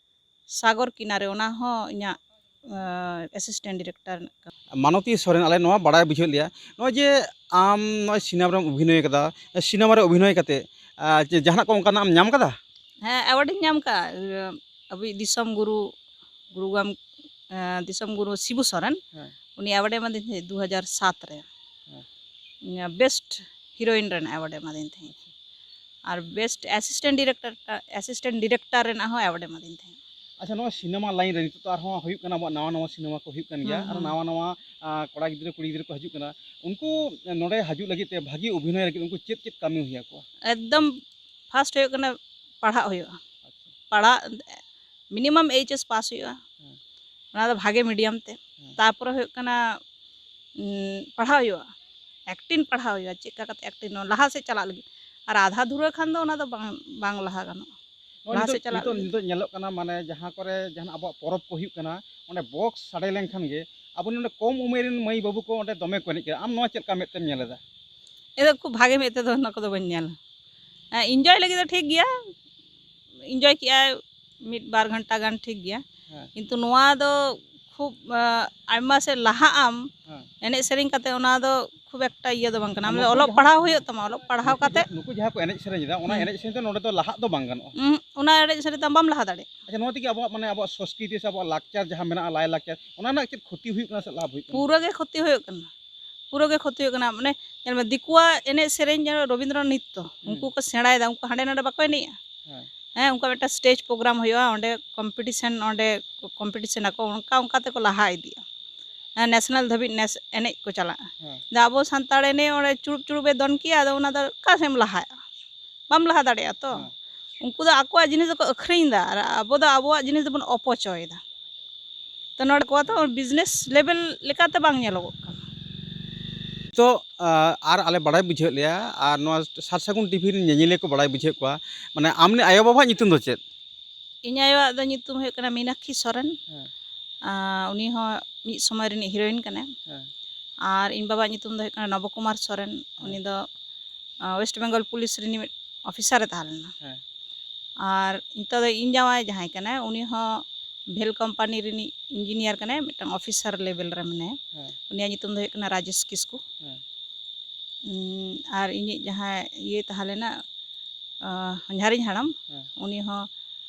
ᱥᱟᱜᱚᱨ ᱠᱤᱱᱟᱨᱮ, ᱚᱱᱟ ᱦᱚᱸ ᱤᱧᱟᱹᱜ ᱮᱥᱤᱥᱴᱮᱱᱴ ᱰᱤᱨᱮᱠᱴᱚᱨ ᱨᱮᱱᱟᱜ ᱠᱟᱹᱢᱤ᱾ ᱢᱟᱱᱚᱛᱤ ᱥᱚᱨᱮᱱ, ᱟᱞᱮ ᱱᱚᱣᱟ ᱵᱟᱲᱟᱭ ᱵᱩᱡᱷᱟᱹᱣ ᱞᱮᱭᱟ, ᱱᱚᱜᱼᱚᱭ ᱡᱮ ᱟᱢ ᱱᱚᱜᱼᱚᱭ ᱥᱤᱱᱮᱢᱟ ᱨᱮᱢ ᱚᱵᱷᱤᱱᱚᱭ ᱠᱟᱫᱟ, ᱥᱤᱱᱮᱢᱟ ᱨᱮ ᱚᱵᱷᱤᱱᱚᱭ ᱠᱟᱛᱮ, ᱟᱨ ᱪᱮ ᱡᱟᱦᱟᱱᱟᱜ ᱠᱚ ᱚᱱᱠᱟᱱᱟᱜ ᱮᱢ ᱧᱟᱢ ᱠᱟᱫᱟ? ᱦᱮᱸ, ᱮᱣᱟᱨᱰ ᱤᱧ ᱧᱟᱢ ᱠᱟᱜᱼᱟ᱾ ᱟᱵᱚᱭᱤᱡ ᱫᱤᱥᱚᱢ ᱜᱩᱨᱩ, ᱜᱩᱨᱩ ᱜᱟᱢ-, ᱮᱸ, ᱫᱤᱥᱚᱢ ᱜᱩᱨᱩ ᱥᱤᱵᱩ ᱥᱚᱨᱮᱱ, ᱦᱮᱸ᱾ ᱩᱱᱤ ᱮᱣᱟᱨᱰ ᱮ ᱮᱢᱟᱫᱤᱧ ᱛᱟᱦᱮᱸᱫ ᱫᱩ ᱦᱟᱡᱟᱨ ᱥᱟᱛ ᱨᱮ᱾ ᱦᱮᱸ᱾ ᱵᱮᱥᱴ ᱦᱤᱨᱳᱭᱤᱱ ᱨᱮᱱᱟᱜ ᱮᱣᱟᱨᱰ ᱮ ᱮᱢᱟᱫᱤᱧ ᱛᱟᱦᱮᱸᱫ᱾ ᱟᱨ best assistant director, assistant director ᱨᱮᱱᱟᱜ ᱦᱚᱸ ᱮᱣᱟᱨᱰ ᱮ ᱮᱢᱟᱫᱤᱧ ᱛᱟᱦᱮᱸᱫ᱾ ᱟᱪᱪᱷᱟ, ᱱᱚᱣᱟ ᱥᱤᱱᱮᱢᱟ ᱞᱟᱭᱤᱱ ᱨᱮ ᱱᱤᱛᱚᱜ ᱫᱚ ᱟᱨᱦᱚᱸ ᱦᱩᱭᱩᱜ ᱠᱟᱱᱟ, ᱟᱵᱚᱣᱟᱜ ᱱᱟᱣᱟ ᱱᱟᱣᱟ ᱥᱤᱱᱮᱢᱟ ᱠᱚ ᱦᱩᱭᱩᱜ ᱠᱟᱱ ᱜᱮᱭᱟ, ᱦᱩᱸ, ᱟᱨ ᱦᱩᱸ᱾ ᱱᱟᱣᱟ ᱱᱟᱣᱟ, ᱟ, ᱠᱚᱲᱟ ᱜᱤᱫᱽᱨᱟᱹ ᱠᱩᱲᱤ ᱜᱤᱫᱽᱨᱟᱹ ᱠᱚ ᱦᱤᱡᱩᱜ ᱠᱟᱱᱟ᱾ ᱩᱱᱠᱩ ᱱᱚᱰᱮ ᱦᱤᱡᱩᱜ ᱞᱟᱹᱜᱤᱫ ᱛᱮ, ᱵᱷᱟᱹᱜᱤ ᱚᱵᱷᱤᱱᱚᱭ ᱞᱟᱹᱜᱤᱫ ᱩᱱᱠᱩ ᱪᱮᱫ ᱪᱮᱫ ᱠᱟᱹᱢᱤ ᱦᱩᱭ ᱟᱠᱚᱣᱟ? ᱮᱠᱫᱚᱢ ᱯᱷᱟᱥᱴ ᱦᱩᱭᱩᱜ ᱠᱟᱱᱟ ᱯᱟᱲᱦᱟᱜ ᱦᱩᱭᱩᱜᱼᱟ᱾ ᱟᱪᱪᱷᱟ᱾ ᱯᱟᱲᱦᱟᱜ ᱢᱤᱱᱤᱢᱟᱢ ᱮᱭᱤᱪ ᱮᱥ ᱯᱟᱥ ᱦᱩᱭᱩᱜᱼᱟ᱾ ᱦᱮᱸ᱾ ᱚᱱᱟ ᱫᱚ ᱵᱷᱟᱜᱮ ᱢᱤᱰᱤᱭᱟᱢ ᱛᱮ᱾ ᱦᱮᱸ᱾ ᱛᱟᱨᱯᱚᱨᱮ ᱦᱩᱭᱩᱜ ᱠᱟᱱᱟ, ᱩᱸ, ᱯᱟᱲᱦᱟᱣ ᱦᱩᱭᱩᱜᱼᱟ, ᱮᱠᱴᱤᱝ ᱯᱟᱲᱦᱟᱣ ᱦᱩᱭᱩᱜᱼᱟ, ᱪᱮᱫ ᱞᱮᱠᱟ ᱠᱟᱛᱮ ᱮᱠᱴᱤᱝ ᱞᱟᱦᱟ ᱥᱮᱫ ᱪᱟᱞᱟᱜ ᱞᱟᱹᱜᱤᱫ᱾ ᱟᱨ ᱟᱫᱷᱟ ᱫᱷᱩᱨᱟᱹ ᱠᱷᱟᱱ ᱫᱚ ᱚᱱᱟ ᱫᱚ ᱵᱟᱝ, ᱵᱟᱝ ᱞᱟᱦᱟ ᱜᱟᱱᱚᱜᱼᱟ᱾ ᱱᱚᱜᱼᱚᱭ ᱞᱟᱦᱟ ᱱᱤᱛᱚᱜ, ᱥᱮᱫ ᱪᱟᱞᱟᱜ ᱱᱤᱛᱚᱜ, ᱞᱟᱹᱜᱤᱫ᱾ ᱱᱤᱛᱚᱜ ᱧᱮᱞᱚᱜ ᱠᱟᱱᱟ, ᱢᱟᱱᱮ, ᱡᱟᱦᱟᱸ ᱠᱚᱨᱮ ᱡᱟᱦᱟᱱᱟᱜ ᱟᱵᱚᱣᱟᱜ ᱯᱚᱨᱚᱵᱽ ᱠᱚ ᱦᱩᱭᱩᱜ ᱠᱟᱱᱟ, ᱚᱸᱰᱮ ᱵᱚᱠᱥ ᱥᱟᱰᱮ ᱞᱮᱱᱠᱷᱟᱱ ᱜᱮ ᱟᱵᱚ ᱱᱚᱰᱮ ᱠᱚᱢ ᱩᱢᱮᱨ ᱨᱮᱱ ᱢᱟᱹᱭ ᱵᱟᱹᱵᱩ ᱠᱚ ᱚᱸᱰᱮ ᱫᱚᱢᱮ ᱠᱚ ᱮᱱᱮᱡ ᱠᱟᱱᱟ᱾ ᱟᱢ ᱱᱚᱣᱟ ᱪᱮᱫ ᱞᱮᱠᱟ ᱢᱮᱫ ᱛᱮᱢ ᱧᱮᱞ ᱮᱫᱟ? ᱤᱧ ᱫᱚ ᱠᱷᱩᱵ ᱵᱷᱟᱜᱮ ᱢᱮᱫ ᱛᱮᱫᱚ ᱚᱱᱟ ᱠᱚᱫᱚ ᱵᱟᱹᱧ ᱧᱮᱞᱟ᱾ ᱦᱮᱸ, ᱤᱱᱡᱚᱭ ᱞᱟᱹᱜᱤᱫ ᱫᱚ ᱴᱷᱤᱠ ᱜᱮᱭᱟ, ᱤᱱᱡᱚᱭ ᱠᱮᱜᱼᱟᱭ ᱢᱤᱫ ᱵᱟᱨ ᱜᱷᱚᱱᱴᱟ ᱜᱟᱱ ᱴᱷᱤᱠ ᱜᱮᱭᱟ᱾ ᱦᱮᱸ᱾ ᱠᱤᱱᱛᱩ ᱱᱚᱣᱟ ᱫᱚ ᱠᱷᱩᱵ, ᱟ, ᱟᱭᱢᱟ ᱥᱮᱫ ᱞᱟᱦᱟᱜ ᱟᱢ, ᱦᱮᱸ᱾ ᱮᱱᱮᱡ ᱥᱮᱨᱮᱧ ᱠᱟᱛᱮ ᱚᱱᱟ ᱫᱚ ᱠᱷᱩᱵ ᱮᱠᱴᱟ ᱤᱭᱟᱹ ᱫᱚ ᱵᱟᱝ ᱠᱟᱱᱟ᱾ ᱟᱢ ᱫᱚ ᱱᱩᱠᱩ ᱚᱞᱚᱜ ᱡᱟᱦᱟᱸ, ᱯᱟᱲᱦᱟᱣ ᱦᱩᱭᱩᱜ ᱛᱟᱢᱟ, ᱚᱞᱚᱜ ᱯᱟᱲᱦᱟᱣ ᱱᱩᱠᱩ ᱠᱟᱛᱮ ᱡᱟᱦᱟᱸ, ᱱᱩᱠᱩ ᱡᱟᱦᱟᱸ ᱠᱚ ᱮᱱᱮᱡ ᱥᱮᱨᱮᱧ ᱮᱫᱟ, ᱚᱱᱟ ᱦᱩᱸ᱾ ᱮᱱᱮᱡ ᱥᱮᱨᱮᱧ ᱫᱚ ᱱᱚᱰᱮ ᱫᱚ ᱞᱟᱦᱟᱜ ᱫᱚ ᱵᱟᱝ ᱜᱟᱱᱚᱜᱼᱟ᱾ ᱩᱸᱦᱩᱸ, ᱚᱱᱟ ᱮᱱᱮᱡ ᱥᱮᱨᱮᱧ ᱫᱚ ᱵᱟᱢ ᱞᱟᱦᱟ ᱫᱟᱲᱮᱭᱟᱜᱼᱟ᱾ ᱟᱪᱪᱷᱟ, ᱱᱚᱣᱟ ᱛᱮᱜᱮ ᱟᱵᱚᱣᱟᱜ, ᱢᱟᱱᱮ, ᱟᱵᱚᱣᱟᱜ ᱥᱚᱥᱠᱨᱤᱛᱤ ᱥᱮ ᱟᱵᱚᱣᱟᱜ ᱞᱟᱠᱪᱟᱨ ᱡᱟᱦᱟᱸ ᱢᱮᱱᱟᱜᱼᱟ, ᱞᱟᱭᱼᱞᱟᱠᱪᱟᱨ, ᱚᱱᱟ ᱨᱮᱱᱟᱜ ᱪᱮᱫ ᱠᱷᱚᱛᱤ ᱦᱩᱭᱩᱜ ᱠᱟᱱᱟ ᱥᱮ ᱞᱟᱵᱷ ᱦᱩᱭᱩᱜ ᱠᱟᱱᱟ? ᱯᱩᱨᱟᱹ ᱜᱮ ᱠᱷᱚᱛᱤ ᱦᱩᱭᱩᱜ ᱠᱟᱱᱟ, ᱯᱩᱨᱟᱹ ᱜᱮ ᱠᱷᱚᱛᱤ ᱦᱩᱭᱩᱜ ᱠᱟᱱᱟ᱾ ᱢᱟᱱᱮ, ᱧᱮᱞ ᱢᱮ, ᱫᱤᱠᱩᱣᱟᱜ ᱮᱱᱮᱡ ᱥᱮᱨᱮᱧ ᱡᱮᱱᱚ ᱨᱚᱵᱤᱱᱫᱨᱚ ᱱᱨᱤᱛᱛᱚ, ᱦᱩᱸ᱾ ᱩᱱᱠᱩ ᱠᱚ ᱥᱮᱬᱟᱭᱮᱫᱟ, ᱩᱱᱠᱩ ᱦᱟᱸᱰᱮ ᱱᱟᱰᱮ ᱵᱟᱠᱚ ᱮᱱᱮᱡᱼᱟ? ᱦᱮᱸ᱾ ᱦᱮᱸ, ᱚᱱᱠᱟ ᱢᱤᱫᱴᱟᱝ ᱥᱴᱮᱡᱽ ᱯᱨᱳᱜᱨᱟᱢ ᱦᱩᱭᱩᱜᱼᱟ, ᱚᱸᱰᱮ ᱠᱚᱢᱯᱤᱴᱤᱥᱮᱱ, ᱚᱸᱰᱮ ᱠᱚᱢᱯᱤᱴᱤᱥᱮᱱ ᱟᱠᱚ, ᱚᱱᱠᱟ ᱚᱱᱠᱟ ᱛᱮᱠᱚ ᱞᱟᱦᱟ ᱤᱫᱤᱜᱼᱟ᱾ ᱦᱮᱸ, ᱱᱮᱥᱱᱟᱞ ᱫᱷᱟᱹᱵᱤᱡ ᱱᱮᱥ ᱮᱱᱮᱡ ᱠᱚ ᱪᱟᱞᱟᱜᱼᱟ᱾ ᱦᱮᱸ᱾ ᱟᱵᱚ ᱥᱟᱱᱛᱟᱲ ᱮᱱᱮᱡ ᱚᱸᱰᱮ ᱪᱩᱲᱩᱵ ᱪᱩᱲᱩᱵ ᱮ ᱫᱚᱱ ᱠᱮᱭᱟ, ᱟᱫᱚ ᱚᱱᱟ ᱫᱚ ᱚᱠᱟ ᱥᱮᱫ ᱮᱢ ᱞᱟᱦᱟᱜᱼᱟ? ᱵᱟᱢ ᱞᱟᱦᱟ ᱫᱟᱲᱮᱭᱟᱜᱼᱟ ᱛᱚ᱾ ᱦᱮᱸ᱾ ᱩᱱᱠᱩ ᱫᱚ ᱟᱠᱚᱣᱟᱜ ᱡᱤᱱᱤᱥ ᱫᱚᱠᱚ ᱟᱹᱠᱷᱨᱤᱧ ᱮᱫᱟ ᱟᱨ ᱟᱵᱚ ᱫᱚ ᱟᱵᱚᱣᱟᱜ ᱡᱤᱱᱤᱥ ᱫᱚᱵᱚᱱ ᱚᱯᱚᱪᱚᱭᱮᱫᱟ᱾ ᱛᱚ ᱱᱚᱰᱮ ᱠᱚᱣᱟ ᱫᱚ ᱵᱤᱡᱽᱱᱮᱥ ᱞᱮᱵᱮᱞ ᱞᱮᱠᱟᱛᱮ ᱵᱟᱝ ᱧᱮᱞᱚᱜᱚᱜ ᱠᱟᱱᱟ᱾ ᱛᱚ, ᱟ, ᱟᱨ ᱟᱞᱮ ᱵᱟᱲᱟᱭ ᱵᱩᱡᱷᱟᱹᱣᱮᱫ ᱞᱮᱭᱟ, ᱟᱨ ᱱᱚᱣᱟ ᱥᱟᱨ ᱥᱟᱹᱜᱩᱱ ᱴᱤᱵᱷᱤ ᱨᱮᱱ ᱧᱮᱧᱮᱞᱤᱭᱟᱹ ᱠᱚ ᱵᱟᱲᱟᱭ ᱵᱩᱡᱷᱟᱹᱣᱮᱫ ᱠᱚᱣᱟ, ᱢᱟᱱᱮ, ᱟᱢ ᱨᱮᱱ ᱟᱭᱳᱼᱵᱟᱵᱟᱣᱟᱜ ᱧᱩᱛᱩᱢ ᱫᱚ ᱪᱮᱫ? ᱤᱧ ᱟᱭᱳᱣᱟᱜ ᱫᱚ ᱧᱩᱛᱩᱢ ᱦᱩᱭᱩᱜ ᱠᱟᱱᱟ ᱢᱤᱱᱟᱠᱠᱷᱤ ᱥᱚᱨᱮᱱ᱾ ᱦᱮᱸ᱾ ᱟᱨ ᱩᱱᱤ ᱦᱚᱸ ᱢᱤᱫ ᱥᱚᱢᱚᱭ ᱨᱤᱱᱤᱡ ᱦᱤᱨᱳᱭᱤᱱ ᱠᱟᱱᱟᱭ᱾ ᱦᱮᱸ᱾ ᱟᱨ ᱤᱧ ᱵᱟᱵᱟᱣᱟᱜ ᱧᱩᱛᱩᱢ ᱫᱚ ᱦᱩᱭᱩᱜ ᱠᱟᱱᱟ ᱱᱚᱵᱚᱠᱩᱢᱟᱨ ᱥᱚᱨᱮᱱ᱾ ᱦᱮᱸ᱾ ᱩᱱᱤ ᱫᱚ, ᱟ, ᱳᱭᱮᱥᱴ ᱵᱮᱝᱜᱚᱞ ᱯᱩᱞᱤᱥ ᱨᱤᱱᱤᱡ ᱢᱤᱫ ᱚᱯᱷᱤᱥᱟᱨᱮ ᱛᱟᱦᱮᱸ ᱞᱮᱱᱟ᱾ ᱦᱮᱸ᱾ ᱟᱨ ᱱᱤᱛᱚᱜ ᱫᱚ ᱤᱧ ᱡᱟᱶᱟᱭ ᱡᱟᱦᱟᱸᱭ ᱠᱟᱱᱟᱭ, ᱩᱱᱤ ᱦᱚᱸ ᱵᱷᱮᱞ ᱠᱳᱢᱯᱟᱱᱤ ᱨᱤᱱᱤᱡ ᱤᱧᱡᱤᱱᱤᱭᱟᱨ ᱠᱟᱱᱟᱭ, ᱢᱤᱫᱴᱟᱝ ᱚᱯᱷᱤᱥᱟᱨ ᱞᱮᱵᱮᱞ ᱨᱮ ᱢᱮᱱᱟᱭᱟ᱾ ᱦᱮᱸ᱾ ᱩᱱᱤᱭᱟᱜ ᱧᱩᱛᱩᱢ ᱫᱚ ᱦᱩᱭᱩᱜ ᱠᱟᱱᱟ ᱨᱟᱡᱮᱥ ᱠᱤᱥᱠᱩ᱾ ᱦᱮᱸ᱾ ᱩᱸ, ᱟᱨ ᱤᱧᱤᱡ ᱡᱟᱦᱟᱸᱭ ᱤᱭᱟᱹᱭ ᱛᱟᱦᱮᱸ ᱞᱮᱱᱟ, ᱟᱸ, ᱦᱚᱧᱦᱟᱨᱤᱧ ᱦᱟᱲᱟᱢ, ᱦᱮᱸ᱾ ᱩᱱᱤ ᱦᱚᱸ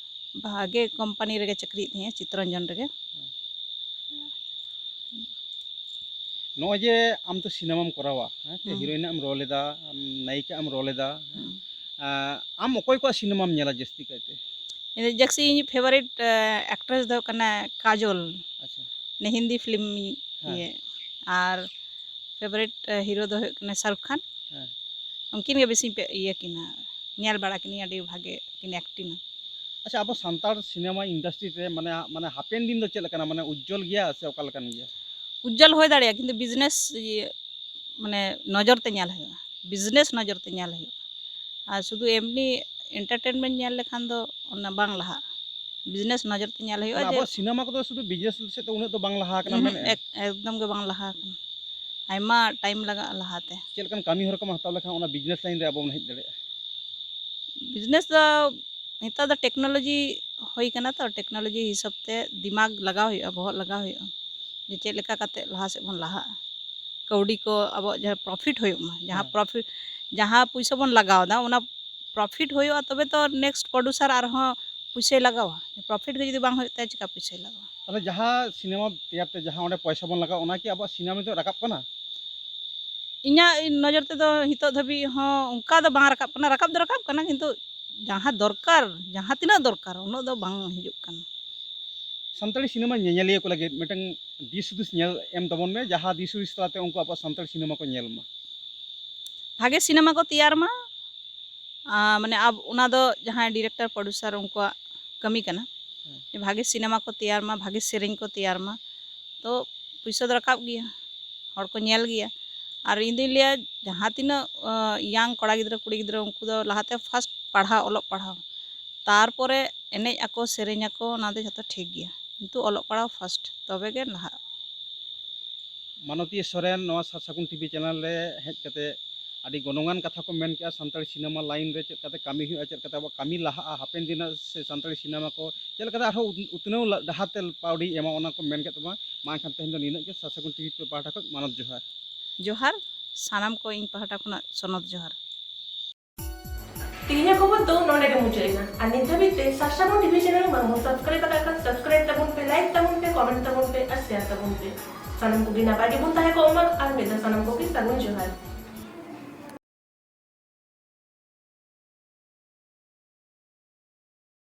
ᱵᱷᱟᱜᱮ ᱠᱳᱢᱯᱟᱱᱤ ᱨᱮᱜᱮ ᱪᱟᱹᱠᱨᱤᱭᱮᱫ ᱛᱟᱦᱮᱸᱜᱼᱟ, ᱪᱤᱛᱛᱚᱨᱚᱧᱡᱚᱱ ᱨᱮᱜᱮ᱾ ᱦᱮᱸ᱾ ᱱᱚᱜᱼᱚᱭ ᱡᱮ ᱟᱢ ᱛᱚ ᱥᱤᱱᱮᱢᱟᱢ ᱠᱚᱨᱟᱣᱟ, ᱦᱮᱸ ᱥᱮ? ᱦᱩᱸ᱾ ᱦᱤᱨᱳᱭᱤᱱᱟᱜ ᱮᱢ ᱨᱳᱞ ᱮᱫᱟ, ᱟᱢ ᱱᱟᱭᱤᱠᱟ ᱮᱢ ᱨᱳᱞ ᱮᱫᱟ, ᱦᱮᱸ? ᱦᱩᱸ᱾ ᱟᱸ, ᱟᱢ ᱚᱠᱚᱭ ᱠᱚᱣᱟᱜ ᱥᱤᱱᱮᱢᱟᱢ ᱧᱮᱞᱟ ᱡᱟᱹᱥᱛᱤ ᱠᱟᱭᱛᱮ? ᱤᱧ ᱫᱚ ᱡᱟᱹᱥᱛᱤ ᱤᱧ ᱯᱷᱮᱵᱟᱨᱤᱴ, ᱮ, ᱮᱠᱴᱨᱮᱥ ᱫᱚ ᱦᱩᱭᱩᱜ ᱠᱟᱱᱟ ᱠᱟᱡᱚᱞ᱾ ᱟᱪᱪᱷᱟ᱾ ᱱᱮ ᱦᱤᱱᱫᱤ ᱯᱷᱤᱞᱢ ᱦᱮᱸ᱾ ᱤᱭᱟᱹ᱾ ᱟᱨ ᱯᱷᱮᱵᱟᱨᱤᱴ, ᱮ, ᱦᱤᱨᱳ ᱫᱚ ᱦᱩᱭᱩᱜ ᱠᱟᱱᱟ ᱥᱟᱨᱩᱠ ᱠᱷᱟᱱ᱾ ᱦᱮᱸ᱾ ᱩᱱᱠᱤᱱ ᱜᱮ ᱵᱮᱥᱤᱧ ᱯᱮ-, ᱤᱭᱟᱹ ᱠᱤᱱᱟ, ᱧᱮᱞ ᱵᱟᱲᱟ ᱠᱤᱱᱟᱹᱧ, ᱟᱹᱰᱤ ᱵᱷᱟᱜᱮ ᱠᱤᱱ ᱮᱠᱴᱤᱝᱟ᱾ ᱟᱪᱪᱷᱟ, ᱟᱵᱚ ᱥᱟᱱᱛᱟᱲ ᱥᱤᱱᱮᱢᱟ ᱤᱱᱰᱟᱥᱴᱨᱤ ᱨᱮ ᱢᱟᱱᱮ, ᱢᱟᱱᱮ ᱦᱟᱯᱮᱱ ᱫᱤᱱ ᱫᱚ ᱪᱮᱫ ᱞᱮᱠᱟᱱᱟ? ᱢᱟᱱᱮ ᱩᱡᱽᱡᱚᱞ ᱜᱮᱭᱟ ᱥᱮ ᱚᱠᱟ ᱞᱮᱠᱟᱱ ᱜᱮᱭᱟ? ᱩᱡᱽᱡᱚᱞ ᱦᱩᱭ ᱫᱟᱲᱮᱭᱟᱜᱼᱟ, ᱠᱤᱱᱛᱩ ᱵᱤᱡᱽᱱᱮᱥ ᱤᱭᱟᱹ ᱢᱟᱱᱮ ᱱᱚᱡᱚᱨ ᱛᱮ ᱧᱮᱞ ᱦᱩᱭᱩᱜᱼᱟ, ᱵᱤᱡᱽᱱᱮᱥ ᱱᱚᱡᱚᱨ ᱛᱮ ᱧᱮᱞ ᱦᱩᱭᱩᱜᱼᱟ᱾ ᱟᱨ ᱥᱩᱫᱷᱩ ᱮᱢᱱᱤ ᱮᱱᱴᱟᱨᱴᱮᱱᱢᱮᱱᱴ ᱧᱮᱞ ᱞᱮᱠᱷᱟᱱ ᱫᱚ ᱚᱱᱟ ᱵᱟᱝ ᱞᱟᱦᱟᱜᱼᱟ, ᱵᱤᱡᱽᱱᱮᱥ ᱱᱚᱡᱚᱨ ᱛᱮ ᱧᱮᱞ ᱦᱩᱭᱩᱜᱼᱟ᱾ ᱢᱟᱱᱮ ᱡᱮ ᱟᱵᱚᱣᱟᱜ ᱥᱤᱱᱮᱢᱟ ᱠᱚᱫᱚ ᱥᱩᱫᱷᱩ ᱵᱤᱡᱽᱱᱮᱥ ᱥᱮᱫ ᱫᱚ ᱩᱱᱟᱹᱜ ᱫᱚ ᱵᱟᱝ ᱞᱟᱦᱟ ᱟᱠᱟᱱᱟ ᱩᱸᱦᱩᱸᱜ, ᱢᱮᱱᱮᱫᱼᱟ? ᱮᱠ-, ᱮᱠᱫᱚᱢ ᱜᱮ ᱵᱟᱝ ᱞᱟᱦᱟ ᱟᱠᱟᱱᱟ, ᱟᱭᱢᱟ ᱴᱟᱭᱤᱢ ᱞᱟᱜᱟᱜᱼᱟ ᱞᱟᱦᱟᱛᱮ᱾ ᱪᱮᱫ ᱞᱮᱠᱟᱱ ᱠᱟᱹᱢᱤ ᱦᱚᱨᱟ ᱠᱚᱢ ᱦᱟᱛᱟᱣ ᱞᱮᱠᱷᱟᱱ ᱚᱱᱟ ᱵᱤᱡᱽᱱᱮᱥ ᱞᱟᱭᱤᱱ ᱨᱮ ᱟᱵᱚ ᱵᱚᱱ ᱦᱮᱡ ᱫᱟᱲᱮᱭᱟᱜᱼᱟ? ᱵᱤᱡᱽᱱᱮᱥ ᱫᱚ ᱱᱮᱛᱟᱨ ᱫᱚ ᱴᱮᱠᱱᱳᱞᱚᱡᱤ ᱦᱩᱭ ᱠᱟᱱᱟ ᱛᱚ, ᱴᱮᱠᱱᱳᱞᱚᱡᱤ ᱦᱤᱥᱟᱹᱵ ᱛᱮ ᱫᱤᱢᱟᱜᱽ ᱞᱟᱜᱟᱣ ᱦᱩᱭᱩᱜᱼᱟ, ᱵᱚᱦᱚᱜ ᱞᱟᱜᱟᱣ ᱦᱩᱭᱩᱜᱼᱟ, ᱡᱮ ᱪᱮᱫ ᱞᱮᱠᱟ ᱠᱟᱛᱮ ᱞᱟᱦᱟ ᱥᱮᱫ ᱵᱚᱱ ᱞᱟᱦᱟᱜᱼᱟ᱾ ᱠᱟᱹᱣᱰᱤ ᱠᱚ ᱟᱵᱚᱣᱟᱜ ᱡᱟᱦᱟᱸ ᱯᱨᱚᱯᱷᱤᱴ ᱦᱩᱭᱩᱜ ᱢᱟ, ᱡᱟᱦᱟᱸ ᱦᱮᱸ᱾ ᱯᱨᱚᱯᱷᱤᱴ, ᱡᱟᱦᱟᱸ ᱯᱚᱭᱥᱟ ᱵᱚᱱ ᱞᱟᱜᱟᱣ ᱮᱫᱟ, ᱚᱱᱟ ᱯᱨᱚᱯᱷᱤᱴ ᱦᱩᱭᱩᱜᱼᱟ, ᱛᱚᱵᱮ ᱛᱚ ᱱᱮᱠᱥᱴ ᱯᱨᱚᱰᱩᱥᱟᱨ ᱟᱨᱦᱚᱸ ᱯᱚᱭᱥᱟᱭ ᱞᱟᱜᱟᱣᱟ᱾ ᱯᱨᱚᱯᱷᱤᱴ ᱜᱮ ᱡᱩᱫᱤ ᱵᱟᱝ ᱦᱩᱭᱩᱜ ᱛᱟᱭᱟ, ᱪᱮᱠᱟ ᱯᱚᱭᱥᱟᱭ ᱞᱟᱜᱟᱣᱟ? ᱛᱟᱦᱚᱞᱮ ᱡᱟᱦᱟᱸ ᱥᱤᱱᱮᱢᱟ ᱛᱮᱭᱟᱨ ᱛᱮ ᱡᱟᱦᱟᱸ ᱚᱸᱰᱮ ᱯᱚᱭᱥᱟ ᱵᱚᱱ ᱞᱟᱜᱟᱣᱟ, ᱚᱱᱟ ᱠᱤ ᱟᱵᱚᱣᱟᱜ ᱥᱤᱱᱮᱢᱟ ᱫᱚ ᱨᱟᱠᱟᱵ ᱠᱟᱱᱟ? ᱤᱧᱟᱹᱜ ᱱᱚᱡᱚᱨ ᱛᱮᱫᱚ ᱱᱤᱛᱚᱜ ᱫᱷᱟᱹᱵᱤᱡ ᱦᱚᱸ ᱚᱱᱠᱟ ᱫᱚ ᱵᱟᱝ ᱨᱟᱠᱟᱵ ᱠᱟᱱᱟ, ᱨᱟᱠᱟᱵ ᱫᱚ ᱨᱟᱠᱟᱵ ᱠᱟᱱᱟ, ᱠᱤᱱᱛᱩ ᱡᱟᱦᱟᱸ ᱫᱚᱨᱠᱟᱨ, ᱡᱟᱦᱟᱸ ᱛᱤᱱᱟᱹᱜ ᱫᱚᱨᱠᱟᱨ, ᱩᱱᱟᱹᱜ ᱫᱚ ᱵᱟᱝ ᱦᱤᱡᱩᱜ ᱠᱟᱱᱟ᱾ ᱥᱟᱱᱛᱟᱲᱤ ᱥᱤᱱᱮᱢᱟ ᱧᱮᱧᱮᱞᱤᱭᱟᱹ ᱠᱚ ᱞᱟᱹᱜᱤᱫ ᱢᱤᱫᱴᱟᱝ ᱫᱤᱥ ᱦᱩᱫᱤᱥ ᱧᱮᱞ ᱮᱢ ᱛᱟᱵᱚᱱ ᱢᱮ, ᱡᱟᱦᱟᱸ ᱫᱤᱥ ᱦᱩᱫᱤᱥ ᱛᱟᱞᱟᱛᱮ ᱩᱱᱠᱩ ᱟᱵᱚᱣᱟᱜ ᱥᱟᱱᱛᱟᱲ ᱥᱤᱱᱮᱢᱟ ᱠᱚ ᱧᱮᱞ ᱢᱟ᱾ ᱵᱷᱟᱜᱮ ᱥᱤᱱᱮᱢᱟ ᱠᱚ ᱛᱮᱭᱟᱨ ᱢᱟ, ᱟᱨ ᱢᱟᱱᱮ ᱟᱵ-, ᱚᱱᱟ ᱫᱚ ᱡᱟᱦᱟᱸᱭ ᱰᱤᱨᱮᱠᱴᱚᱨ ᱯᱨᱚᱰᱩᱥᱟᱨ ᱩᱱᱠᱩᱣᱟᱜ ᱠᱟᱹᱢᱤ ᱠᱟᱱᱟ᱾ ᱦᱮᱸ᱾ ᱵᱷᱟᱜᱮ ᱥᱤᱱᱮᱢᱟ ᱠᱚ ᱛᱮᱭᱟᱨ ᱢᱟ, ᱵᱷᱟᱜᱮ ᱥᱮᱨᱮᱧ ᱠᱚ ᱛᱮᱭᱟᱨ ᱢᱟ, ᱛᱚ ᱯᱩᱭᱥᱟᱹ ᱫᱚ ᱨᱟᱠᱟᱵ ᱜᱮᱭᱟ, ᱦᱚᱲ ᱠᱚ ᱧᱮᱞ ᱜᱮᱭᱟ᱾ ᱟᱨ ᱤᱧ ᱫᱩᱧ ᱞᱟᱹᱭᱟ ᱡᱟᱦᱟᱸ ᱛᱤᱱᱟᱹᱜ, ᱟᱸ, ᱤᱭᱟᱝ ᱠᱚᱲᱟ ᱜᱤᱫᱽᱨᱟᱹ ᱠᱩᱲᱤ ᱜᱤᱫᱽᱨᱟᱹ ᱩᱱᱠᱩ ᱫᱚ ᱞᱟᱦᱟᱛᱮ ᱯᱷᱟᱥᱴ ᱯᱟᱲᱦᱟᱣ, ᱚᱞᱚᱜ ᱯᱟᱲᱦᱟᱣ, ᱛᱟᱨᱯᱚᱨᱮ ᱮᱱᱮᱡ ᱟᱠᱚ, ᱥᱮᱨᱮᱧ ᱟᱠᱚ, ᱚᱱᱟ ᱫᱚ ᱡᱷᱚᱛᱚ ᱴᱷᱤᱠ ᱜᱮᱭᱟ, ᱠᱤᱱᱛᱩ ᱚᱞᱚᱜ ᱯᱟᱲᱦᱟᱣ ᱯᱷᱟᱥᱴ, ᱛᱚᱵᱮ ᱜᱮ ᱞᱟᱦᱟᱜᱼᱟ᱾ ᱢᱟᱱᱚᱛᱤᱭᱟᱹ ᱥᱚᱨᱮᱱ, ᱱᱚᱣᱟ ᱥᱟᱛ ᱥᱟᱹᱜᱩᱱ ᱴᱤᱵᱷᱤ ᱪᱮᱱᱮᱞ ᱨᱮ ᱦᱮᱡ ᱠᱟᱛᱮ ᱟᱹᱰᱤ ᱜᱚᱱᱚᱝᱟᱱ ᱠᱟᱛᱷᱟ ᱠᱚ ᱢᱮᱱ ᱠᱮᱜᱼᱟ, ᱥᱟᱱᱛᱟᱲᱤ ᱥᱤᱱᱮᱢᱟ ᱞᱟᱭᱤᱱ ᱨᱮ ᱪᱮᱫ ᱞᱮᱠᱟᱛᱮ ᱠᱟᱹᱢᱤ ᱦᱩᱭᱩᱜᱼᱟ, ᱪᱮᱫ ᱞᱮᱠᱟᱛᱮ ᱟᱵᱚᱣᱟᱜ ᱠᱟᱹᱢᱤ ᱞᱟᱦᱟᱜᱼᱟ, ᱦᱟᱯᱮᱱ ᱫᱤᱱ ᱨᱮ ᱥᱮ ᱥᱟᱱᱛᱟᱲᱤ ᱥᱤᱱᱮᱢᱟ ᱠᱚ ᱪᱮᱫ ᱞᱮᱠᱟᱛᱮ ᱟᱨᱦᱚᱸ ᱩᱛ- ᱩᱛᱱᱟᱹᱣ ᱞᱟ- ᱰᱟᱦᱟᱨ ᱛᱮ ᱯᱟᱣᱰᱤ ᱮᱢᱟ, ᱚᱱᱟ ᱠᱚ ᱢᱮᱱ ᱠᱮᱫ ᱛᱟᱵᱚᱱᱟ᱾ ᱢᱟ ᱮᱱᱠᱷᱟᱱ ᱛᱮᱦᱮᱧ ᱫᱚ ᱱᱤᱱᱟᱹᱜ ᱜᱮ᱾ ᱥᱟᱨᱥᱟᱹᱜᱩᱱ ᱴᱤᱵᱷᱤ ᱯᱟᱦᱴᱟ ᱠᱷᱚᱱ ᱢᱟᱱᱚᱛ ᱡᱚᱦᱟᱨ᱾ ᱡᱚᱦᱟᱨ, ᱥᱟᱱᱟᱢ ᱠᱚ ᱤᱧ ᱯᱟᱦᱴᱟ ᱠᱷᱚᱱᱟᱜ ᱥᱚᱱᱚᱛ ᱡᱚᱦᱟᱨ᱾ ᱛᱮᱦᱮᱧᱟᱜ ᱠᱷᱚᱵᱚᱨ ᱫᱚ ᱱᱚᱰᱮ ᱜᱮ ᱢᱩᱪᱟᱹᱫ ᱮᱱᱟ᱾ ᱟᱨ ᱱᱤᱛ ᱫᱷᱟᱹᱵᱤᱡ ᱛᱮ ᱥᱟᱨᱥᱟᱜᱩᱱ ᱴᱤᱵᱷᱤ ᱪᱮᱱᱮᱞ ᱵᱟᱝ ᱵᱚᱱ ᱥᱟᱵᱥᱠᱨᱟᱭᱤᱵ ᱟᱠᱟᱫ ᱠᱷᱟᱱ ᱥᱟᱵᱥᱠᱨᱟᱭᱤᱵ ᱛᱟᱵᱚᱱ ᱯᱮ, ᱞᱟᱭᱤᱠ ᱛᱟᱵᱚᱱ ᱯᱮ, ᱠᱚᱢᱮᱱᱴ ᱛᱟᱵᱚᱱ ᱯᱮ ᱟᱨ ᱥᱮᱭᱟᱨ ᱛᱟᱵᱚᱱ ᱯᱮ᱾ ᱥᱟᱱᱟᱢ ᱠᱚᱜᱮ ᱱᱟᱯᱟᱭ ᱜᱮᱵᱚᱱ ᱛᱟᱦᱮᱸ ᱠᱚᱜ ᱢᱟ᱾ ᱟᱨ ᱢᱤᱫ ᱫᱷᱟᱣ ᱥᱟᱱᱟᱢ ᱠᱚᱜᱮ ᱥᱟᱹᱜᱩᱱ ᱡᱚᱦᱟᱨ᱾